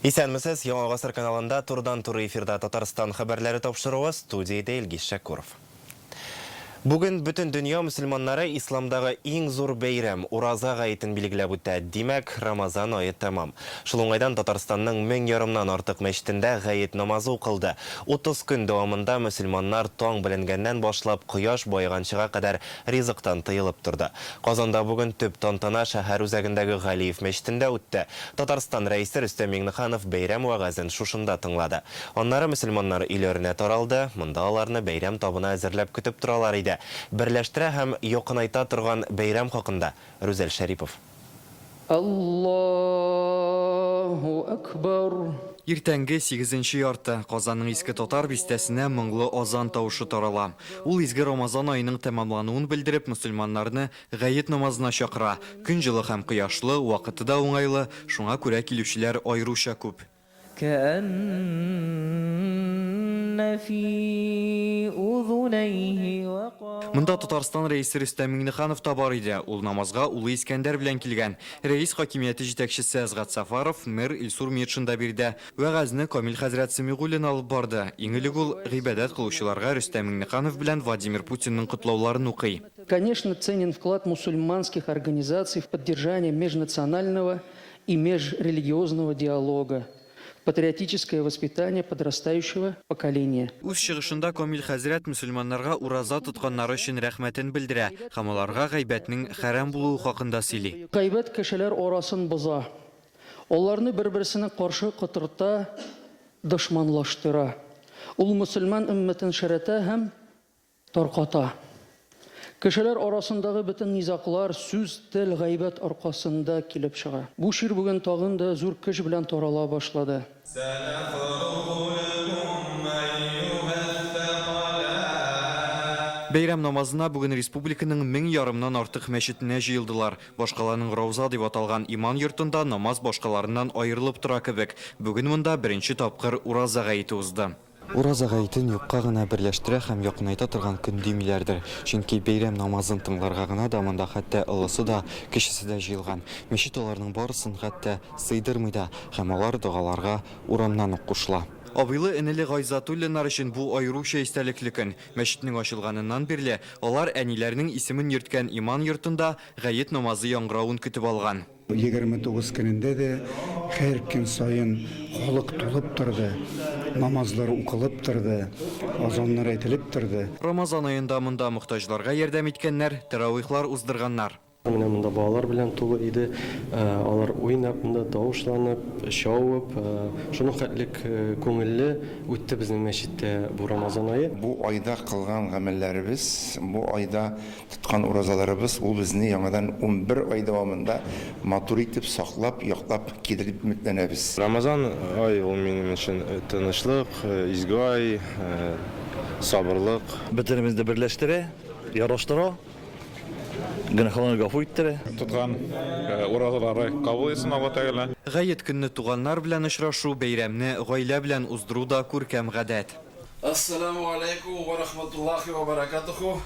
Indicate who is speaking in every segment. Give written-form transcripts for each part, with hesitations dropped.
Speaker 1: Исәнмесез, Яңа гасыр каналында турыдан-туры эфирда Татарстан хәбәрләре тапшыруы, студиядә Илгиз Шәкүров. Бүген бөтен дөнья мөселманнары исламдагы иң зур бәйрәм, Ураза гаетен билгеләп үтә. Димәк, Рамазан ае тәмам. Шул уңайдан Татарстанның мең ярымнан артык мәчетендә гает намазы укылды. 30 көн дәвамында мөселманнар таң беленгәннән башлап кояш баеганчыга кадәр ризыктан тыелып торды. Казанда бүген төп тантана шәһәр үзәгендәге Галиев мәчетендә үтте. Татарстан Рәисе Рөстәм Миңнеханов бәйрәм вәгазен шушында тыңлады. Аннары мөселманнар өйләренә таралды, монда аларны бәйрәм табыны әзерләп көтеп торалар иде. Берләштерә һәм якынайта торган бәйрәм хакында, Рүзәл Шәрипов.
Speaker 2: Аллаһу әкбәр.
Speaker 3: Иртәнге сигезенче ярты. Казанның Иске Татар бистәсенә моңлы азан тавышы тарала. Ул изге Рамазан аеның тәмамлануын белдереп, мөселманнарны гает намазына чакыра. Көн җылы һәм кояшлы, вакыты да уңайлы, шуңа күрә килүчеләр аеруча күп.
Speaker 2: Кәәннә фи узунәйһи вәкъра.
Speaker 3: Монда Татарстан Рәисе Рөстәм Миңнеханов та бар иде. Ул намазга улы Искәндәр белән килгән. Рәис хакимияте җитәкчесе Әсгать Сәфәров, мэр Илсур Метшин да биредә. Вәгазьне Камил хәзрәт Сәмигуллин алып барды. Иң элек ул гыйбадәт кылучыларга Рөстәм Миңнеханов белән Владимир Путинның котлауларын укый.
Speaker 2: Конечно, ценен вклад мусульманских организаций в поддержание межнационального и межрелигиозного диалога, в патриотическое воспитание подрастающего поколения.
Speaker 3: Үз чыгышында Камил хәзрәт мөселманнарга ураза тотканнары өчен рәхмәтен белдерә һәм аларга гайбәтнең хәрам булуы хакында сөйли.
Speaker 2: Гайбәт кешеләр арасын боза, аларны бер-берсенә каршы котырта, дошманлаштыра. Ул мөселман өммәтен черетә һәм Тарката. Кешеләр арасындагы бөтен низаглар сүз, тел, гайбәт аркасында килеп чыга. Бу чир бүген тагын да зур көч белән тарала башлады.
Speaker 3: Бәйрәм намазына бүген республиканың мең ярымнан артык мәчетенә җыелдылар. Башкаланың Рауза дип аталган иман йортында намаз башкаларыннан аерылып тора кебек. Бүген монда беренче тапкыр Ураза гаете узды. Ураза гаетен юкка гына берләштерә һәм якынайта торган көн димиләрдер. Чөнки бәйрәм намазын тыңларга гына да монда хәтта олысы да, кечесе дә җыелган. Мәчет аларның барысын хәтта сыйдырмый да, һәм алар догаларга урамнан ук кушыла. Абыйлы-энеле Гайзатуллиннар өчен бу аеруча истәлекле көн. Мәчетнең ачылганыннан бирле алар әниләренең исемен йөрткән иман йортында гает намазы яңгыравын көтеп алган.
Speaker 4: 29 көнендә дә һәр көн саен халык тулып торды, намазлар укылып торды, азаннар әйтелеп торды.
Speaker 3: Рамазан аенда монда мохтаҗларга ярдәм иткәннәр, тәравихлар уздырганнар.
Speaker 5: Менә монда балалар белән тулы иде. Алар уйнап монда, тавышланып, чабып, шуның хәтлек күңелле үтте безнең мәчеттә бу Рамазан ае.
Speaker 6: Бу айда кылган гамәлләребез, бу айда Тоткан уразаларыбыз ул безне яңадан 11 ай дәвамында матур итеп саклап, яклап килер дип өметләнәбез.
Speaker 7: Рамазан ае ул минем өчен тынычлык, изге ай, сабырлык.
Speaker 8: Бөтенебезне дә берләштерә, яраштыра, гөнаһларны гафу иттерә.
Speaker 9: Тоткан уразалары кабул итсен Алла Тәгалә.
Speaker 3: Гает көнне туганнар белән очрашу, бәйрәмне гаилә белән уздыру да күркәм гадәт.
Speaker 10: Әссәләмү галәйкүм вә рахматуллахи вә бәрәкәтүһү.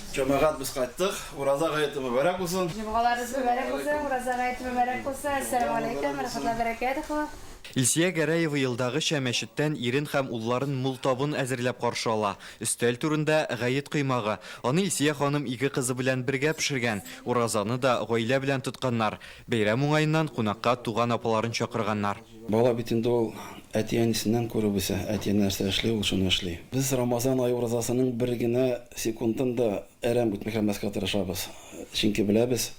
Speaker 10: Җәмәгать, без кайттык. Ураза гаете мөбарәк булсын.
Speaker 11: Җомгаларыбыз мөбарәк булсын, ураза гаете мөбарәк булсын. Әссәләмү галәйкүм вә рахматуллахи вә бәрәкәтүһү.
Speaker 3: Илсөя Гәрәева елдагыча мәчеттән ирен һәм улларын мул табын әзерләп каршы ала. Өстәл түрендә, гает коймагы. Аны Илсөя ханым ике кызы белән бергә пешергән. Уразаны да гаилә белән тотканнар. Бәйрәм уңаеннан кунакка туган апаларын чакырганнар.
Speaker 10: Бала бит инде ул әти-әнисеннән күреп үсә, әти-әни нәрсә эшли, ул шуны эшли. Без Рамазан ае уразасының бер генә секундын да әрәм үтмәкәмәскә тырышабыз. Чөнки беләбез,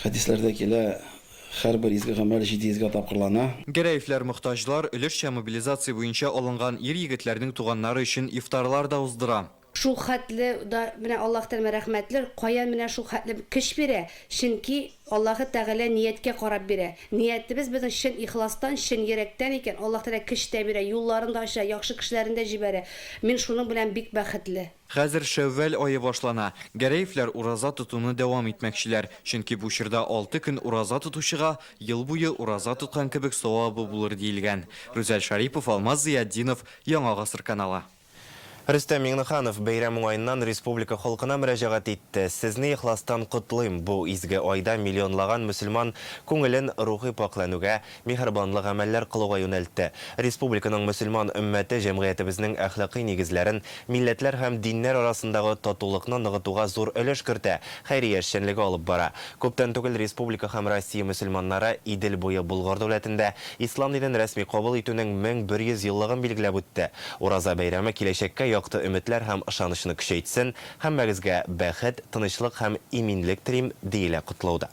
Speaker 10: хәдисләрдә килә, һәрбер изге гамәл 700 гә тапкырлана.
Speaker 3: Гәрәевләр мохтаҗлар, өлешчә мобилизация буенча алынган ир-егетләрнең туганнары өчен ифтарлар да уздыра.
Speaker 11: Шул хәтле да менә Аллаһ Тәгалә рәхмәтле, каян менә шул хәтле көч бирә, чөнки Аллаһы Тәгалә нияткә карап бирә. Ниятебез безнең чын ихластан, чын йөрәктән икән, Аллаһ Тәгалә көч тә бирә, юлларын да ача, яхшы кешеләрен дә җибәрә. Мин шуның белән бик бәхетле.
Speaker 3: Хәзер Шәүвәл ае башлана. Гәрәевләр ураза тотуны дәвам итмәкчеләр, чөнки бу чорда алты көн ураза тотучыга ел буе ураза тоткан кебек савабы булыр диелгән. Рүзәл Шарипов, Алмаз Зыятдинов, Яңа Гасыр каналы.
Speaker 1: Рөстәм Миңнеханов бәйрәм уңаеннан республика халкына мөрәҗәгать итте. Сезне ихластан котлыйм. Бу изге айда миллионлаган мөселман күңелен рухи пакьләнүгә, миһербанлы гамәлләр кылуга юнәлтте. Республиканың мөселман өммәте җәмгыятебезнең әхлакый нигезләрен, милләтләр һәм диннәр арасындагы татулыкны ныгытуга зур өлеш кертә, хәйрия эшчәнлеге алып бара. Күптән түгел республика һәм Россия мөселманнары Идел буе Болгар дәүләтендә Ислам динен рәсми кабул итүнең 1100 еллыгын билгеләп үтте. Ураза бәйрәме киләчәккә якты өметләр һәм ышанычны көчәйтсен, һәммәгезгә бәхет, тынычлык һәм иминлек телим, диелә котлауда.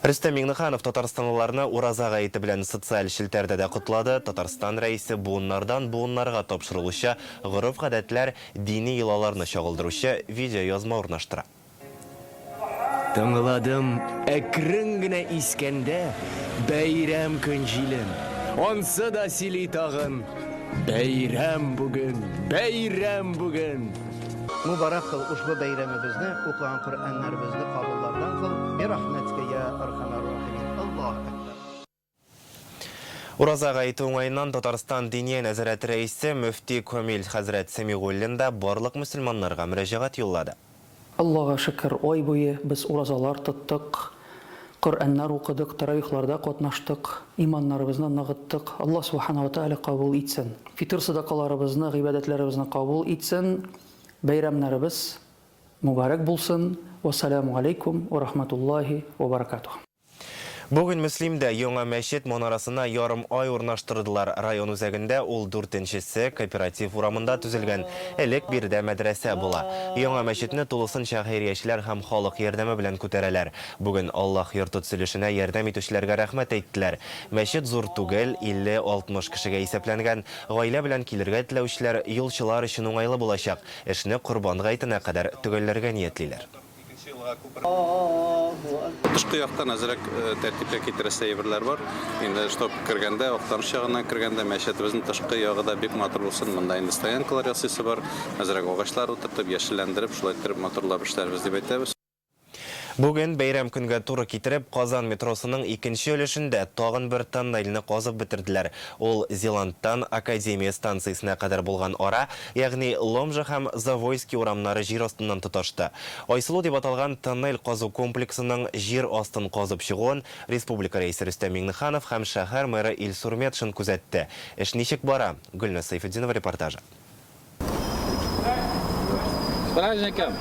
Speaker 1: Рөстәм Миңнеханов татарстанлыларны Ураза гаете белән социаль челтәрдә дә котлады. Татарстан Рәисе буыннардан буыннарга тапшырылучы гореф-гадәтләр, дини йолаларны чагылдыручы видеоязма урнаштыра.
Speaker 12: Тыңладым әкрен генә искәндә Бәйрәм көн җилен. Ансы да сөйли тагын, Бәйрәм бүген, бәйрәм бүген!
Speaker 13: Мубарак кыл ушбу бәйрәмебезне, укыган Коръәннәребезне кабуллардан кыл, бирахмәтикә йа архамәр рахимин. Аллаһу әкбәр.
Speaker 1: Ураза гаете уңаеннан Татарстан Диния нәзарәте рәисе, мөфти Комил хәзрәт Сәмигуллин да барлык мөселманнарга мөрәҗәгать юллады.
Speaker 2: Аллага шөкер, ай буе без уразалар тоттык, Коръәннәр укыдык, тәравихларда катнаштык, иманнарыбызны ныгыттык. Аллаһ Сүбхәнәһү вә Тәгалә кабул итсен. Фитыр садакаларыбызны, гыйбадәтләребезне кабул итсен. Бәйрәмнәребез мөбарәк булсын. Вәссәламү галәйкүм вә рахмәтуллаһи вә бәрәкәтүһ.
Speaker 1: Бүген Мөслимдә яңа мәчет манарасына ярым ай урнаштырдылар. Район үзәгендә ул дүртенчесе, Кооператив урамында төзелгән. Элек биредә мәдрәсә була. Яңа мәчетне тулысынча хәйриячеләр һәм халык ярдәме белән күтәрәләр. Бүген Аллаһ йорты төзелешенә ярдәм итүчеләргә рәхмәт әйттеләр. Мәчет зур түгел, 50-60 кешегә исәпләнгән. Гаилә белән килергә теләүчеләр, юлчылар өчен уңайлы булачак. Эшне Корбан гаетенә кадәр төгәлләргә ниятлиләр.
Speaker 9: Тышкы яктан әзрәк тәртипкә китерәсе әйберләр бар. Инде чтоб кергәндә, Актаныш ягыннан кергәндә мәчетебезнең тышкы ягы да бик матур булсын. Монда инде стоянкалар ясыйсы бар. Әзрәк агачлар утыртып, яшелләндереп, шулай иттереп матурлап эшләрбез дип әйтәбез.
Speaker 1: Бүген, бәйрәм көнгә туры китереп, Казан метросының икенче өлешендә тагын бер тоннельне казып бетерделәр. Ул Зиланттан Академия станциясенә кадәр булган ара, ягъни Ломжа һәм Завойский урамнары җир астыннан тоташты. Айсылу дип аталган тоннель казу комплексының җир астын казып чыгуын республика Рәисе Рөстәм Миңнеханов һәм шәһәр мэры Илсур Метшин күзәтте. Эш ничек бара? Гөлназ Сәйфетдинова репортажы.
Speaker 14: С праздником!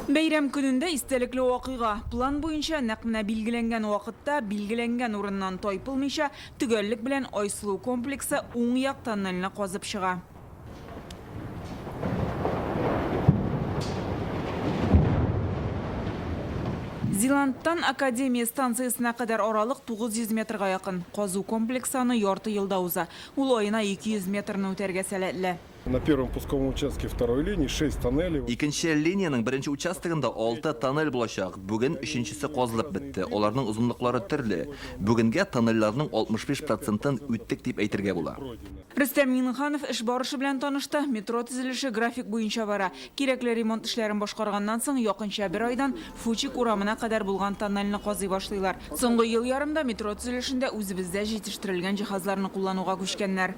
Speaker 14: Бәйрәм көнендә истәлекле вакыйга. План буенча, нәкъ менә билгеләнгән вакытта, билгеләнгән урыннан тайпылмыйча, төгәллек белән Айсылу комплексы уң як тоннельне казып чыга. Зиланттан Академия станциясенә кадәр аралык 900 метрга якын. Казу комплексы аны ярты елда уза. Ул аена 200 метрны үтәргә сәләтле.
Speaker 15: На первом пусковом участке второй линии шесть тоннелей.
Speaker 16: Икенче линиянең беренче участогында алты тоннель булачак. Бүген өченчесе казылып бетте. Аларның озынлыклары төрле. Бүгенгә тоннельләрнең 65 процентын үттек дип әйтергә була.
Speaker 14: Рөстәм Миңнеханов эш барышы белән танышты. Метро төзелеше график буенча бара. Кирәкле ремонт эшләрен башкарганнан соң, якынча бер айдан Фучик урамына кадәр булган тоннельне казый башлыйлар. Соңгы ел ярымда метро төзелешендә үзебездә җитештерелгән җиһазларны куллануга күчкәннәр.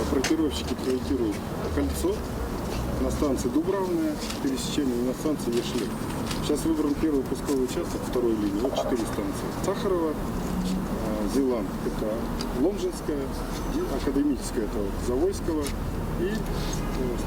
Speaker 15: Проектировщики проектируют кольцо на станции Дубравная, пересечение на станции Яшьлек. Сейчас выбран первый пусковой участок второй линии, вот четыре станции. Сахарова, Зилант, это Ломжинская, Академическая, это Завойского, и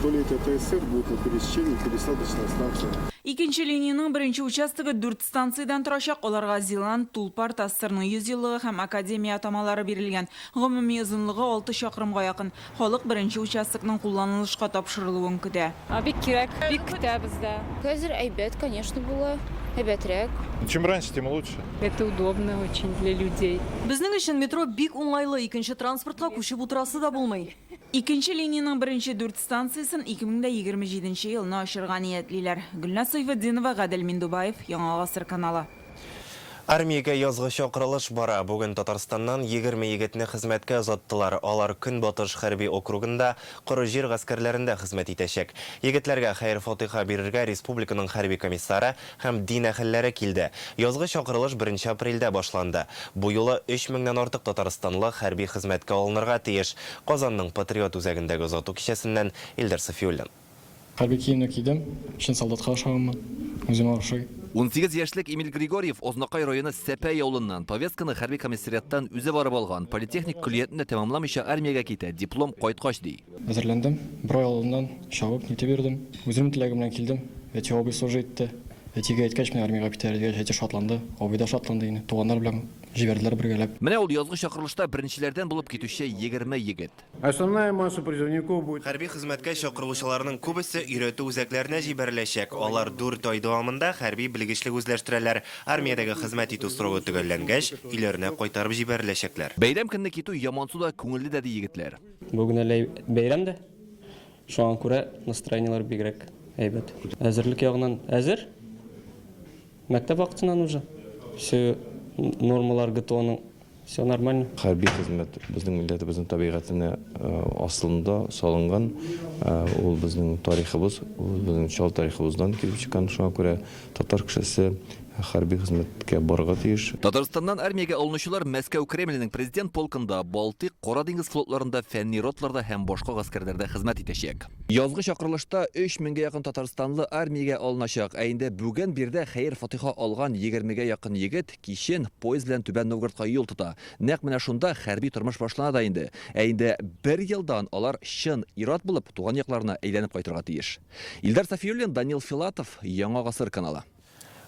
Speaker 15: столетие ТССР будет на пересечении пересадочная станция.
Speaker 14: Икенче линиянең беренче участогы дүрт станциядән торачак, аларга Зилант, Тулпар, ТАССРның 100 еллыгы һәм Академия атамалары бирелгән. Гомуми озынлыгы алты чакрымга якын. Халык беренче участокның кулланылышка тапшырылуын көтә.
Speaker 17: Бик кирәк, бик көтәбез дә. Хәзер әйбәт, конечно, була, әйбәтрәк.
Speaker 9: Чем раньше, тем лучше.
Speaker 18: Это удобно очень для людей.
Speaker 19: Безнең өчен метро бик уңайлы, икенче транспортка күчеп утырасы да булмый.
Speaker 14: Икенче линиянең беренче дүрт станциясен 2027 нче елны ачырга ниятлиләр. Гөлназ Сәйфетдинова, Гадел Миндубаев, Яңа Гасыр каналы.
Speaker 1: Армиягә язгы чакырылыш бара. Бүген Татарстаннан 20 егетне хезмәткә озаттылар. Алар Көнбатыш хәрби округында коры җир гаскәрләрендә хезмәт итәчәк. Егетләргә хәер-фатыйха бирергә республиканың хәрби комиссары һәм дин әһелләре килде. Язгы чакырылыш беренче апрельдә башланды. Бу юлы өч меңнән артык татарстанлы хәрби хезмәткә алынырга тиеш. Казанның Патриот үзәгендәге озату кичәсеннән Илдар Сафиуллин.
Speaker 20: Хәрби киемне кидем, чын солдатка охшаганмын, үземә охшый.
Speaker 16: 18 яшьлек Эмиль Григорьев Азнакай районы Сәпәй авылыннан. Повестканы хәрби комиссариаттан үзе барып алган. Политехник көллиятен дә тәмамламыйча армиягә китә, диплом кайткач, ди.
Speaker 20: Әзерләндем, бер ай алдыннан чабып, нитеп йөрдем. Үземнең теләгем белән килдем. Әти, абый служи итте. Әтигә әйткәч, мин армиягә китәр дигәч, әти шатланды, абый да шатланды инде. Туганнар белән җибәрделәр бергәләп.
Speaker 16: Менә ул язгы чакырылышта беренчеләрдән булып китүче 20 егет.
Speaker 21: Основная масса призывников будет.
Speaker 1: Хәрби хезмәткә чакырылучыларның күбесе өйрәтү үзәкләренә җибәреләчәк. Алар дүрт ай дәвамында хәрби белгечлек үзләштерәләр. Армиядәге хезмәт итү срогы төгәлләнгәч, өйләренә кайтарып җибәреләчәкләр.
Speaker 16: Бәйрәм көнне китү ямансу да, күңелле дә, ди егетләр.
Speaker 22: Бүген әле бәйрәм дә, шуңа күрә настроениеләр бигрәк әйбәт. Әзерлек ягыннан әзер. Мәктәп вакытыннан уже все нормалар ГТОның все нормально.
Speaker 7: Хәрби хезмәт безнең милләтебезнең табигатенә асылында салынган. Ул безнең тарихыбыз, ул безнең чал тарихыбыздан килеп чыккан. Шуңа күрә татар кешесе хәрби хезмәткә барырга тиеш.
Speaker 16: Татарстаннан армиягә алынучылар Мәскәү Кремленең Президент полкында, Балтыйк, Кара диңгез флотларында, фәнни роталарда һәм башка гаскәрләрдә хезмәт итәчәк. Язгы чакырылышта өч меңгә якын татарстанлы армиягә алыначак. Ә инде бүген биредә хәер-фатыйха алган егермегә якын егет кичен поезд белән Түбән Новгородка юл тота. Нәкъ менә шунда хәрби тормыш башлана да инде. Ә инде бер елдан алар чын ир-ат булып туган якларына әйләнеп кайтырга тиеш. Илдар Сафиуллин, Данил Филатов, Яңа гасыр каналы.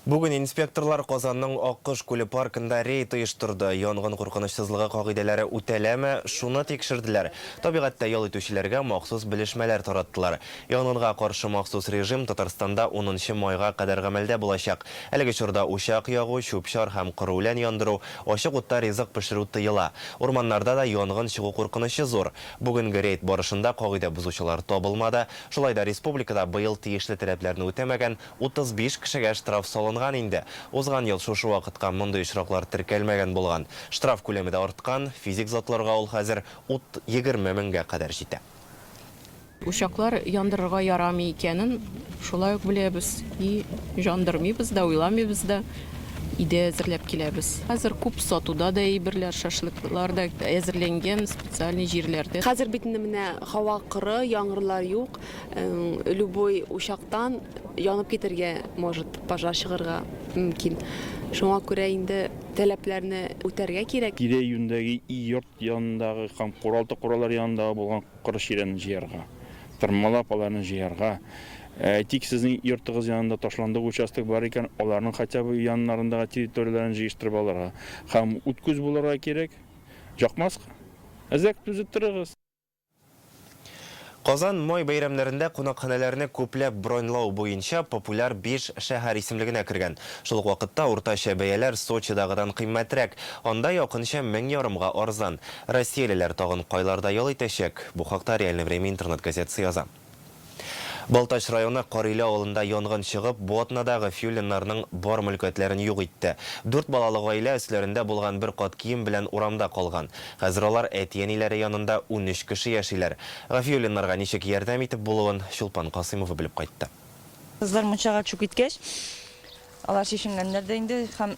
Speaker 1: Бүген инспекторлар Казанның Аккош күле паркында рейд оештырды. Янгын куркынычсызлыгы кагыйдәләре үтәләме, шуны тикшерделәр. Табигатьтә ял итүчеләргә махсус белешмәләр тараттылар. Янгынга каршы махсус режим Татарстанда унынчы майга кадәр гамәлдә булачак. Әлеге чорда учак ягу, чүп-чар һәм коры үлән яндыру, ачык утта ризык пешерү тыела. Урманнарда да янгын чыгу куркынычы зур. Бүгенге рейд барышында кагыйдә бозучылар табылмады. Шулай да республикада быел тиешле таләпләрне үтәмәгән 35 кешегә штраф салынган инде. Узган ел шушы вакытка мондый очраклар теркәлмәгән булган. Штраф күләме дә арткан, физик затларга ул хәзер ут 20 меңгә кадәр җитә.
Speaker 23: Учаклар яндырырга ярамый икәнен шулай ук беләбез. И җандырмыйбыз да, уйламыйбыз да, өйдә әзерләп киләбез. Хәзер күп сатуда да әйберләр, шашлыклар да әзерләнгән специальный җирләрдә.
Speaker 24: Хәзер бит инде менә һава коры, яңгырлар юк. Любой учактан янып китергә может, пожар чыгарга мөмкин. Шуңа күрә инде таләпләрне үтәргә кирәк.
Speaker 25: Тирә-юньдәге йорт янындагы һәм куралты-куралар янындагы булган коры чирәмне җыярга, тырмалап аларны җыярга. Әйтик, сезнең йортыгыз янында ташландык участок бар икән, аларның хотя бы яннарындагы территорияләрен җыештырып алырга. Һәм ут-күз булырга кирәк, якмаска. Әзрәк түзеп торыгыз.
Speaker 1: Казан май бәйрәмнәрендә кунакханәләрне күпләп броньлау буенча популяр биш шәһәр исемлегенә кергән. Шул ук вакытта уртача бәяләр Сочидагыдан кыйммәтрәк, анда якынча мең ярымга арзан. Россиялеләр тагын кайларда ял итәчәк? Бу хакта Реальное время интернет-газетасы яза. Балтач районы Кариле авылында янгын чыгып, бу атнада Гафиуллиннарның бар мөлкәтләрен юк итте. Дүрт балалы гаилә өсләрендә булган бер кат кием белән урамда калган. Хәзер алар әти-әниләре янында 13 кеше яшиләр. Гафиуллиннарга ничек ярдәм итеп булуын Чулпан Касыймова белеп кайтты.
Speaker 26: Кызлар мунчага төшеп киткәч, алар чишенгәннәр дә инде һәм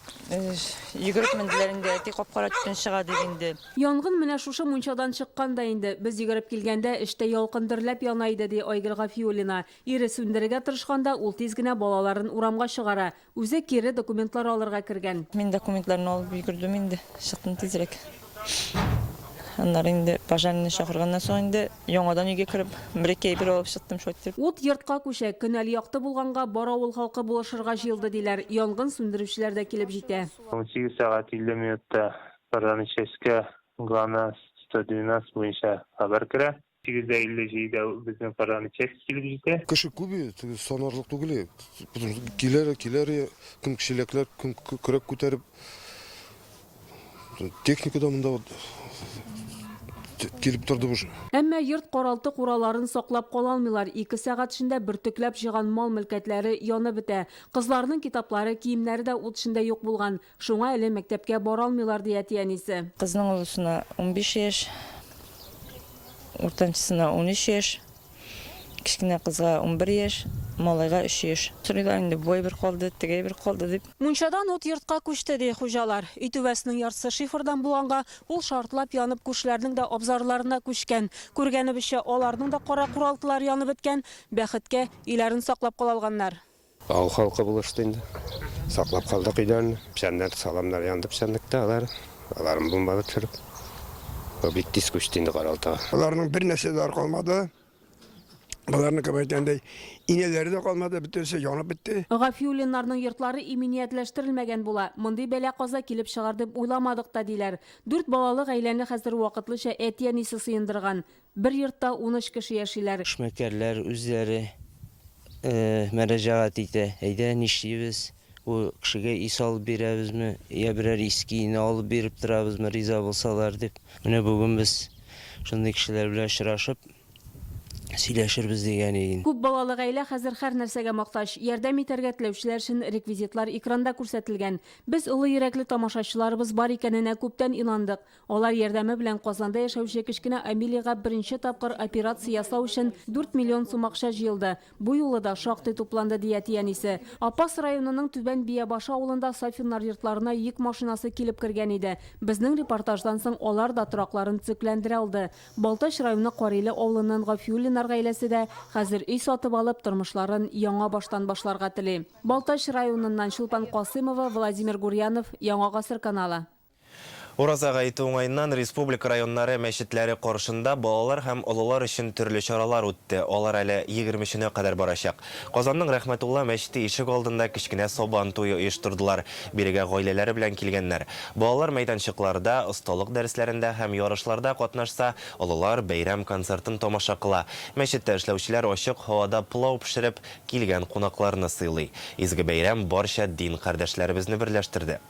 Speaker 26: йөгереп менделәр инде, әти кап-кара төтен чыга дип инде.
Speaker 27: Янгын менә шушы мунчадан чыккан да инде. Без йөгереп килгәндә, эчтә ялкын дөрләп яна иде, ди Айгөл Гафиуллина. Ире сүндерергә тырышканда, ул тиз генә балаларын урамга чыгара. Үзе кире документлар алырга кергән.
Speaker 26: Мин документларны алып йөгердем инде, чыктым тизрәк. Аннары инде пожарныйны чакырганнан соң инде яңадан өйгә кереп, бер-ике әйбер алып чыктым шулай итеп.
Speaker 27: Ут йортка күчә. Көн әле якты булганга, бар авыл халкы булышырга җыелды, диләр. Янгын сүндерүчеләр дә килеп җитә.
Speaker 28: 18 сәгать 50 минутта пожарный частькә Глонасс 112 буенча хәбәр керә. 8:57 дә безнең пожарный часть килеп җитә.
Speaker 15: Кеше күп иде, теге санарлык түгел иде. Потому что киләр, киләр, кем чиләкләр, кем көрәк күтәреп. Техника да монда вот.
Speaker 3: килеп торды уже.
Speaker 27: Әмма йорт каралты-кураларын саклап кала алмыйлар, ике сәгать эчендә бөртекләп җыйган мал-мөлкәтләре янып бетә. Кызларының китаплары, киемнәре дә ут эчендә юк булган. Шуңа әле мәктәпкә бара алмыйлар, ди әти-әнисе.
Speaker 26: Кызның олысына 15 яшь, уртанчысына 13 яшь. Кечкенә кызга 11 яшь, малайга 3 яшь. Сорыйлар инде, бу әйбер калды, теге әйбер калды дип.
Speaker 27: Мунчадан ут йортка күчте, ди хуҗалар. Өй түбәсенең яртысы шифердан булганга, ул шартлап янып күршеләрнең дә абзарларына күчкән. Күргәнебезчә, аларның да кара-куралтылары янып беткән. Бәхеткә, өйләрен саклап кала алганнар.
Speaker 4: Авыл халкы булышты инде. Саклап калдык өйләрне. Печәннәр, саламнар янды печәнлектә, алар, аларын бомбалы төшереп. Бу бик тиз күчте инде каралтыга.
Speaker 21: Аларның бер нәрсә дә калмады. Боларныкы әйткәндәй, инәләре дә калмады, бөтенесе янып бетте.
Speaker 27: Гафиуллиннарның йортлары иминиятләштерелмәгән була. Мондый бәла-каза килеп чыгар дип уйламадык та, диләр. Дүрт балалы гаиләне хәзер вакытлыча әти-әнисе сыендырган. Бер йортта 13 кеше яшиләр.
Speaker 5: Эшмәкәрләр үзләре мөрәҗәгать итә, әйдә, нишлибез, бу кешегә ис алып бирәбезме, я берәр иске инә алып биреп торабызмы, риза булсалар, дип. Менә бүген без шундый кешеләр белән очрашып, сөйләшербез дигән идем.
Speaker 27: Күп балалы гаилә хәзер һәр нәрсәгә мохтаҗ. Ярдәм итәргә теләүчеләр өчен реквизитлар экранда күрсәтелгән. Без олы йөрәкле тамашачыларыбыз бар икәненә күптән инандык. Алар ярдәме белән Казанда яшәүче кечкенә Амелиягә беренче тапкыр операция ясау өчен 4 миллион сум акча җыелды. Бу юлы да шактый тупланды, ди әти-әнисе. Апас районының Түбән Биябашы авылында Сафиннар йортларына йөк машинасы килеп кергән иде. Безнең репортаждан соң алар да торакларын төзекләндерә алды. Балтач районы Кариле авылыннан Гафиуллиннар гаиләсе дә хәзер өй сатып алып, тормышларын яңа баштан башларга тели. Балтач районыннан Чулпан Касыймова, Владимир Гурьянов, Яңа гасыр каналы.
Speaker 1: Ураза гаете уңаеннан республика районнары мәчетләре каршында балалар һәм олылар өчен төрле чаралар үтте. Алар әле егермеченә кадәр барачак. Казанның Рәхмәтулла мәчете ишек алдында кечкенә Сабан туе оештырдылар. Бирегә гаиләләре белән килгәннәр. Балалар мәйданчыкларда, осталык дәресләрендә һәм ярышларда катнашса, олылар бәйрәм концертын тамаша кыла. Мәчеттә эшләүчеләр ачык һавада пылау пешереп, килгән кунакларны сыйлый. Изге бәйрәм барча дин кардәшләребезне берләштерде.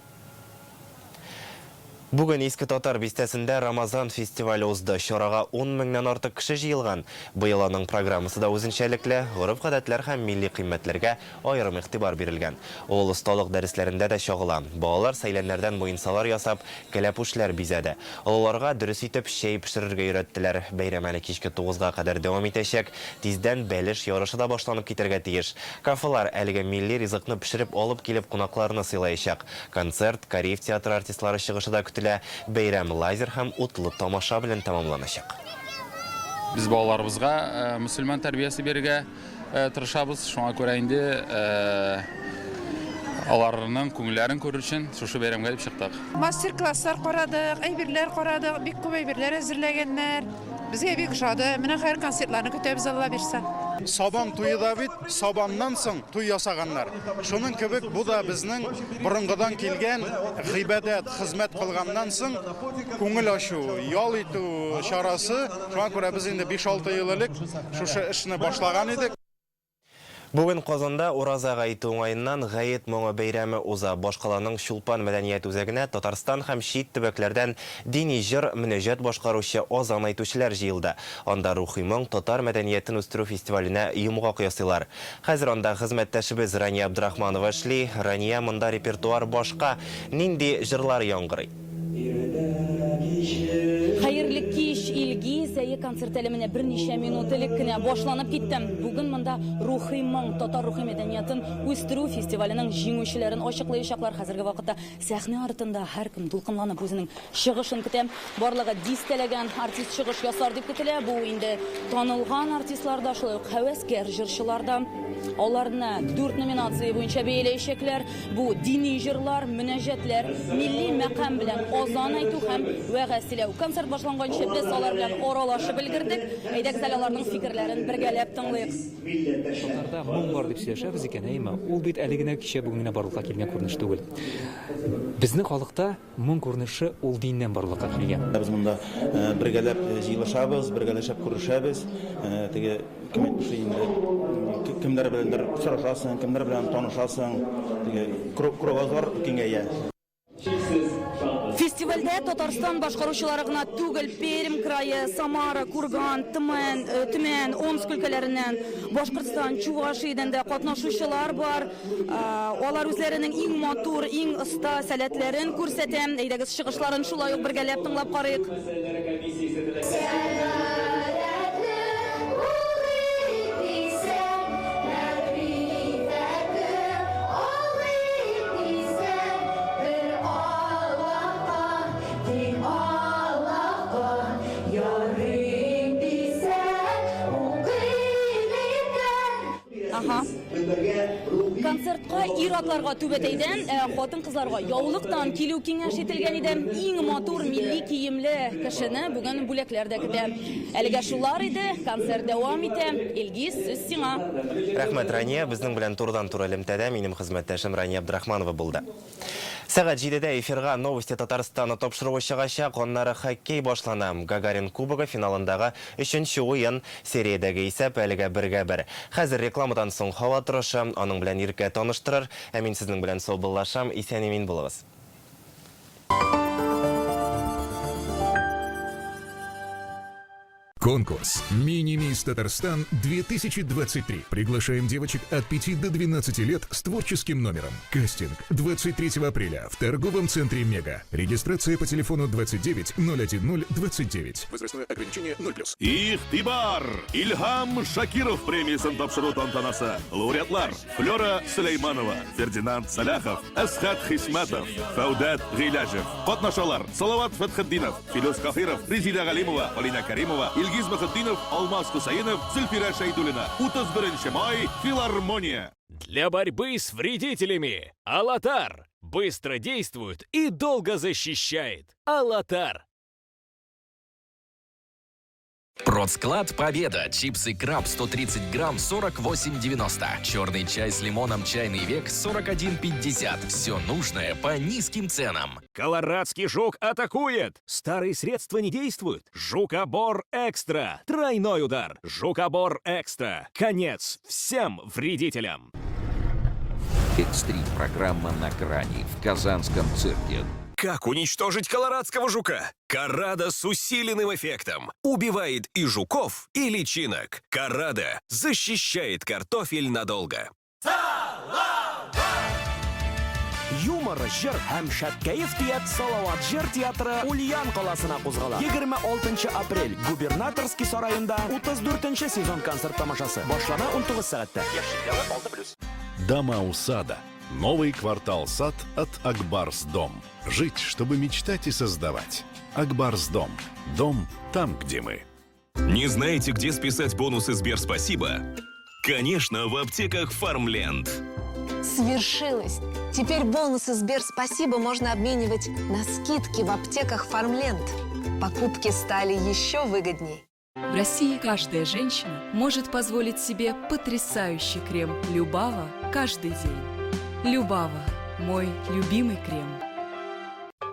Speaker 1: Бүген Иске Татар бистәсендә Рамазан фестивале узды. Чарага ун меңнән артык кеше җыелган. Быел аның программасы да үзенчәлекле, гореф-гадәтләр һәм милли кыйммәтләргә аерым игътибар бирелгән. Ул осталык дәресләрендә дә чагыла. Балалар сәйләннәрдән муенсалар ясап, кәләпүшләр бизәде. Олыларга дөрес итеп чәй пешерергә өйрәттеләр. Бәйрәм әле кичке тугызга кадәр дәвам итәчәк. Тиздән бәлеш ярышы да башланып китәргә тиеш. Кафелар әлеге милли ризыкны пешереп алып килеп кунакларны сыйлаячак. Концерт, Кариев театры артистлары чыгышы да көтелә. Бәйрәм лазер һәм утлы тамаша белән тәмамланачак.
Speaker 6: Без балаларыбызга мөселман тәрбиясе бирергә тырышабыз. Шуңа күрә инде аларның күңелләрен күрер өчен шушы бәйрәмгә дип чыктык.
Speaker 8: Мастер-класслар карадык, әйберләр карадык, бик күп әйберләр әзерләгәннәр. Безгә бик ошады. Менә хәзер концертларны көтәбез, Алла бирса.
Speaker 10: Сабан туе да бит сабаннан соң туй ясаганнар. Шуның кебек бу да безнең борынгыдан килгән гыйбадәт, хезмәт кылганнан соң күңел ачу, ял итү чарасы. Шуңа күрә без инде 5-6 ел элек шушы эшне башлаган идек.
Speaker 1: Бүген Казанда Ураза гаете уңаеннан Гает моңы бәйрәме уза. Башкаланың Чулпан мәдәният үзәгенә Татарстан һәм чит төбәкләрдән дини җыр, мөнәҗәт башкаручы, азан әйтүчеләр җыелды. Анда Рухи моң татар мәдәниятен үстерү фестиваленә йомгак ясыйлар. Хәзер анда хезмәттәшебез Рания Абдрахманова эшли. Рания, монда репертуар башка. Нинди җырлар яңгырый?
Speaker 11: Хәерле кич, Илгиз! Әйе, концерт әле менә берничә минут элек кенә башланып китте. Бүген монда Рухи моң татар рухи мәдәниятын үстерү фестиваленең җиңүчеләрен ачыклаячаклар. Хәзерге вакытта сәхнә артында һәркем дулкынланып үзенең чыгышын көтә. Барлыгы дистәләгән артист чыгыш ясар дип көтелә. Бу инде танылган артистлар да, шулай ук һәвәскәр җырчылар да. Аларны дүрт номинация буенча бәяләячәкләр. Бу дини җырлар, мөнәҗәтләр, милли мәкам белән азан әйтү һәм вәгазь сөйләү. Концерт башланганчы без алар белән аралашып өлгердек. Әйдәгез әле аларның фикерләрен бергәләп тыңлыйк.
Speaker 12: Татарда моң бар дип сөйләшәбез икән, әйеме? Ул бит әле генә кичә бүген генә барлыкка килгән күренеш түгел. Безнең халыкта моң күренеше ул диннән барлыкка килгән.
Speaker 29: Без монда бергәләп җыелышабыз, бергәләшеп күрешәбез. Теге кем әйтмешли инде, кемнәр беләндер очрашасың, кемнәр белән танышасың. Теге кругозор киңәя.
Speaker 11: Фестиваль. Фестивальдә Татарстан башкаручылары гына түгел, Пермь крае, Самара, Курган, Тмән, э, Төмән, Омск өлкәләреннән, Башкортстан, Чувашиядән дә катнашучылар бар. Э, алар үзләренең иң матур, иң оста сәләтләрен күрсәтә. Әйдәгез, чыгышларын шулай ук бергәләп тыңлап карыйк. Ага. Концертка ир-атларга түбәтәйдән, ә хатын-кызларга яулыктан килү киңәш ителгән иде. Иң матур милли киемле кешене бүген бүләкләр дә көтә. Әлегә шулар иде, концерт дәвам итә. Илгиз, сүз сиңа.
Speaker 1: Рәхмәт, Рания. Безнең белән турыдан-туры элемтәдә минем хезмәттәшем Рания Абдрахманова булды. Сәгать җидедә эфирга Новости Татарстана тапшыруы чыгачак, аннары хоккей башлана. Гагарин Кубогы финалындагы өченче уен, сериядәге исәп әлегә бергә бер. Хәзер рекламадан соң һава торышы, аның белән Иркә таныштырыр. Ә мин сезнең белән саубуллашам, исән-имин булыгыз.
Speaker 2: Конкурс «Мини-мисс Татарстан-2023». Приглашаем девочек от 5 до 12 лет с творческим номером. Кастинг 23 апреля в торговом центре «Мега». Регистрация по телефону 29 010 29. Возрастное ограничение 0+.
Speaker 3: Игътибар! Илһам Шакиров премиясен тапшыру тантанасы. Лауреатлар Флера Сөләйманова, Фердинанд Сәлахов, Әсхәт Хисмәтов, Фәүдәт Гыйләҗев. Катнашалар Салават Фәтхетдинов, Филүс Каһиров, Резидә Галимова, Алинә Кәримова, Илгиз Мөхетдинов, Алмаз Хөсәенов, Зөлфирә Шәйдуллина. 31 май, Филармония.
Speaker 9: Для борьбы с вредителями Алатар быстро действует и долго защищает. Алатар.
Speaker 13: Продсклад Победа. Чипсы краб 130 грамм 48,90. Черный чай с лимоном чайный век 41,50. Все нужное по низким ценам.
Speaker 9: Колорадский жук атакует! Старые средства не действуют. Жукобор Экстра. Тройной удар. Жукобор Экстра. Конец всем вредителям.
Speaker 14: Экстрим программа на грани в Казанском цирке.
Speaker 17: Как уничтожить колорадского жука? Карада с усиленным эффектом. Убивает и жуков, и личинок. Карада защищает картофель надолго.
Speaker 18: Юмор, җыр һәм шәп кәеф-кәефият Салават җыр театры Ульян каласына кузгала. 26 апрель Губернаторский сараенда 34 сезон концерт тамашасы башлана 19 сәгатьтә. Яшь чикләве 6+.
Speaker 19: Дома у сада. Новый квартал «Сад» от Акбарс Дом. Жить, чтобы мечтать и создавать. Акбарс Дом. Дом там, где мы.
Speaker 17: Не знаете, где списать бонусы Сберспасибо? Конечно, в аптеках Фармленд.
Speaker 20: Свершилось! Теперь бонусы Сбер Спасибо можно обменивать на скидки в аптеках Фармленд. Покупки стали еще выгодней.
Speaker 30: В России каждая женщина может позволить себе потрясающий крем «Любава» каждый день. «Любава» – мой любимый крем.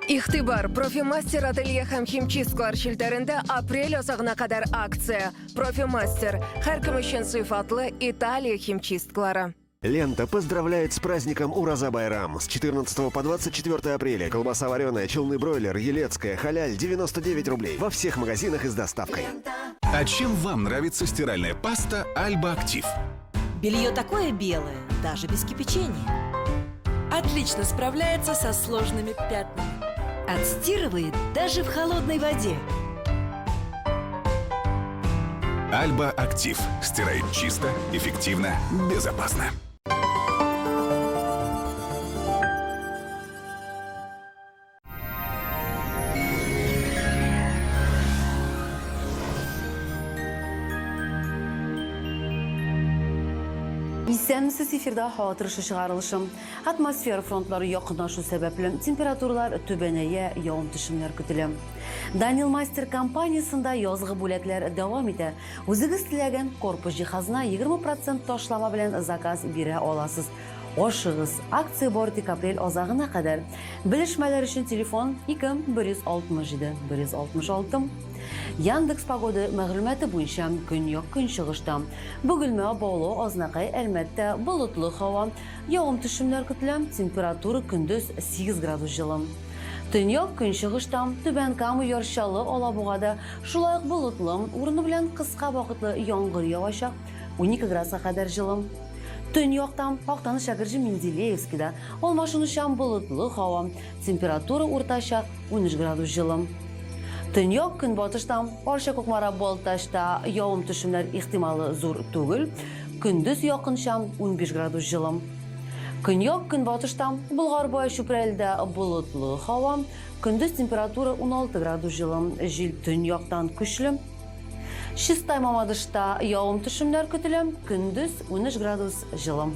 Speaker 31: Игътибар, Профимастер ателье һәм химчисткалар челтәрендә апрель азагына кадәр акция. Профимастер. Һәркем өчен сыйфатлы Италия химчисткалары.
Speaker 32: Лента поздравляет с праздником Ураза Байрам. С 14 по 24 апреля колбаса вареная, челны бройлер, елецкая, халяль 99 рублей. Во всех магазинах и с доставкой.
Speaker 33: А чем вам нравится стиральная паста Альба Актив?
Speaker 34: Белье такое белое, даже без кипячения.
Speaker 30: Отлично справляется со сложными пятнами.
Speaker 34: Отстирывает даже в холодной воде.
Speaker 33: Альба Актив. Стирает чисто, эффективно, безопасно.
Speaker 35: Исәнмесез эфирда һава торышы чыгарылышы. Атмосфера фронтлары якынлашу сәбәпле температуралар түбәнәя, явым-төшемнәр көтелә. Данил Мастер компаниясендә язгы бүләкләр дәвам итә. Үзегез теләгән корпус җиһазына 20% ташлама белән заказ бирә аласыз. Ашыгыз, акция бары тик апрель азагына кадәр. Белешмәләр өчен телефон 2 167 166. Яндекс Погода мәгълүматы буенча көньяк-көнчыгышта Бөгелмә, Баулы, Азнакай, Әлмәттә болытлы һава, явым-төшемнәр көтелә, температура көндез 8 градус җылы. Төньяк-көнчыгышта, Түбән Кама, Яр Чаллы, Алабугада шулай ук болытлы, урыны белән кыска вакытлы яңгыр явачак, 12 градуска кадәр җылы. Төньякта, Актаныш, Әгерҗе, Менделеевскида алмашынучан болытлы һава, температура уртача 13 градус җылы. Төньяк-көнбатышта, Арча, Кукмара, Балтачта явым-төшемнәр ихтималы зур түгел, көндез якынча 15 градус җылы. Көньяк-көнбатышта, Болгар-Бай, Чүпрәледә болытлы һава, көндез температура 16 градус җылы, җил төньяктан көчле. Чистай, Мамадышта явым-төшемнәр көтелә, көндез 13 градус җылы.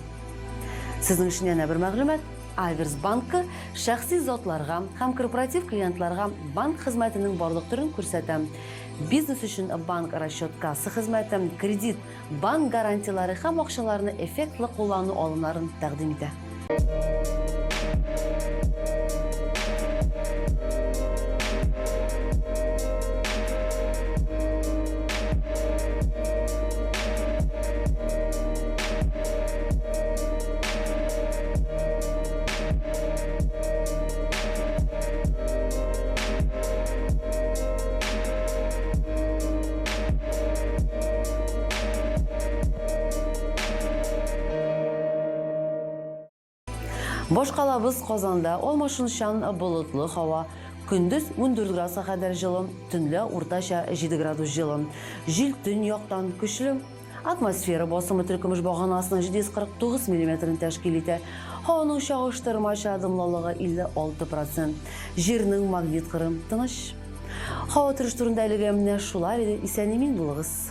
Speaker 35: Сезнең өчен янә бер мәгълүмат. Аверс банкы шәхси затларга һәм корпоратив клиентларга банк хезмәтенең барлык төрен күрсәтә. Бизнес өчен банк расчет-касса хезмәте, кредит, банк гарантияләре һәм акчаларны эффектлы куллану алымнарын тәкъдим итә. Башкалабыз Казанда алмашынучан болытлы һава. Көндез 14 градуска кадәр җылы, төнлә уртача 7 градус җылы. Җил төньяктан көчле. Атмосфера басымы теркөмеш баганасының 749 миллиметрын тәшкил итә. Һаваның чагыштырмача дымлылыгы 56 процент. Җирнең магнит кыры тыныч. Һава торышы турында әлегә менә шулар иде. Исән-имин булыгыз.